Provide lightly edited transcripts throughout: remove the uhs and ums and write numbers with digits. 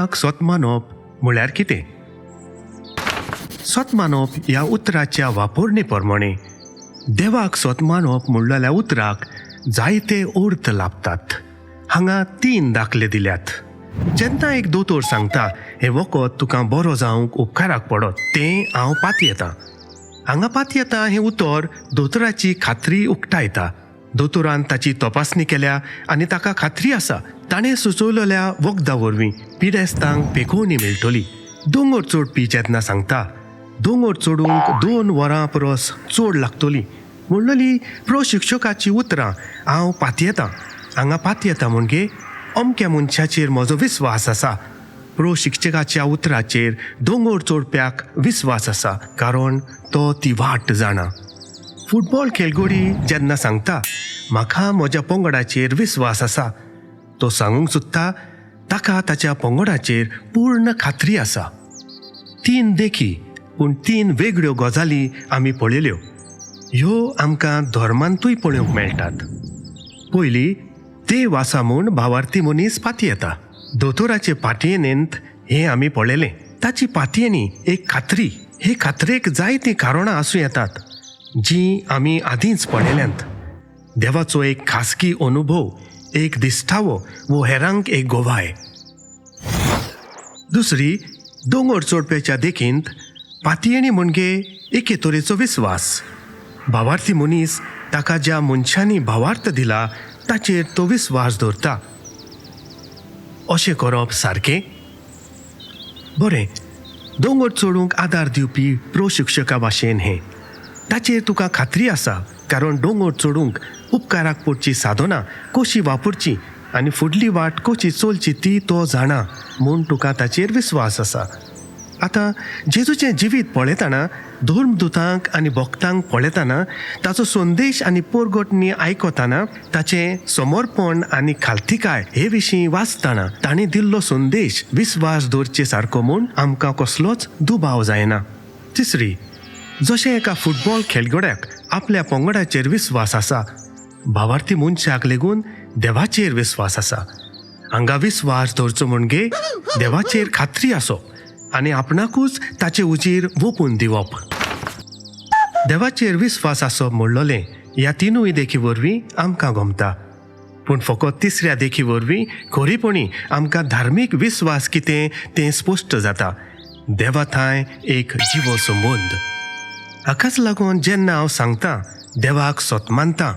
देवाक सोत मानप म्हळ्यार कितें? सोत मानप ह्या उतराच्या वापरणे प्रमाणे देवाक सोत मानप म्हणलेल्या उतराक जायते अर्थ लाभतात. हांगा तीन दाखले दिल्यात. जेन्ना एक दोतोर सांगता हें वखद तुका बरो जावंक उपकाराक पडत, तें हांव पातयेतां. हांगा पातयेता हें उतर दोतोराची खात्री उक्तायता. दोतोरान ताची तपासणी केल्या आनी ताका खात्री आसा ताणें सुचोवलेल्या वखदां वरवीं पिडेस्तांक पेखोवणी मेळटली. दोंगर चडपी जेन्ना सांगता दोंगर चडूंक 2 वरां परस चड लागतली म्हणलेली प्रशिक्षकाची उतरां हांव पातयेतां. हांगा पातयेता म्हणजे अमक्या मनशाचेर म्हजो विस्वास आसा. प्रशिक्षकाच्या उतराचेर दोंगर चडप्याक विस्वास आसा कारण तो ती वाट जाणा. फुटबॉल खेळगडी जेन्ना सांगता म्हाका म्हज्या पंगडाचेर विस्वास आसा, तो सांगूंक सोदता ताका ताच्या पंगडाचेर पूर्ण खात्री आसा. 3 देखी पूण 3 वेगळ्यो गजाली आमी पळयल्यो. ह्यो आमकां धर्मांतूय पळोवंक मेळटात. पयली, देव आसा म्हूण भावार्थी मनीस पातयेता. दोतोराचे पातयेनेंत हें आमी पळयलें. ताची पातयेनी एक खात्री. हे खात्रेक जायतीं कारणां आसूं येतात जीं आमी आदींच पळयल्यांत. देवाचो एक खासगी अनुभव, एक दिश्टावो वो हेरांक एक गोवाय. दुसरी, दोंगर चोडप्याच्या देखींत पातयेणी म्हणजे एके तरेचो विस्वास. भावार्थी मनीस ताका ज्या मनशांनी भावार्थ दिला ताचेर तो विस्वास दवरता. अशें करप सारकें? बरें, दोंगर चडूंक आदार दिवपी प्रशिक्षका भाशेन हें. ताचेर तुका खात्री आसा कारण दोंगर चडूंक उपकाराक पडची साधनां कशी वापरची आनी फुडली वाट कशी चलची ती तो जाणा म्हूण तुका ताचेर विस्वास आसा. आतां जेजूचें जिवीत पळयतना, धर्मदुतांक आनी भक्तांक पळयतना, ताचो संदेश आनी पोरगटणी आयकतना, ताचें समर्पण आनी खालतीकाय हे विशीं वाचतना ताणें दिल्लो संदेश विस्वास दवरचे सारको म्हूण आमकां कसलोच दुबाव जायना. तिसरी, जशें एका फुटबॉल खेळगड्याक आपल्या पंगडाचेर विस्वास आसा, भावार्थी मनशाक लेगून देवाचेर विस्वास आसा. हांगा विस्वास दवरचो म्हणजे देवाचेर खात्री आसप आनी आपणाकूच ताचे उजीर वोपून दिवप. देवाचेर विस्वास आसप म्हणलें ह्या 3 देखी वरवीं आमकां गमता. पूण फकत तिसऱ्या देखी वरवीं खरेपणी आमकां धार्मीक विस्वास कितें तें स्पश्ट जाता. देवा थांय एक जिवो संबंद. हाकाच लागून जेन्ना हांव सांगता देवाक सोत मानता,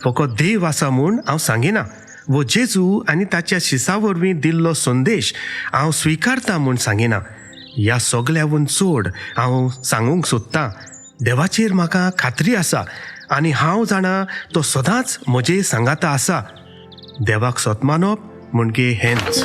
फकत देव आसा म्हूण हांव सांगिना वो जेजू आनी ताच्या शिसा वरवीं दिल्लो संदेश हांव स्विकारता म्हूण सांगिना. ह्या सगळ्यावून चड हांव सांगूंक सोदतां देवाचेर म्हाका खात्री आसा आनी हांव जाणा तो सदांच म्हजे सांगाता आसा. देवाक सोत मानप म्हणजे हेंच.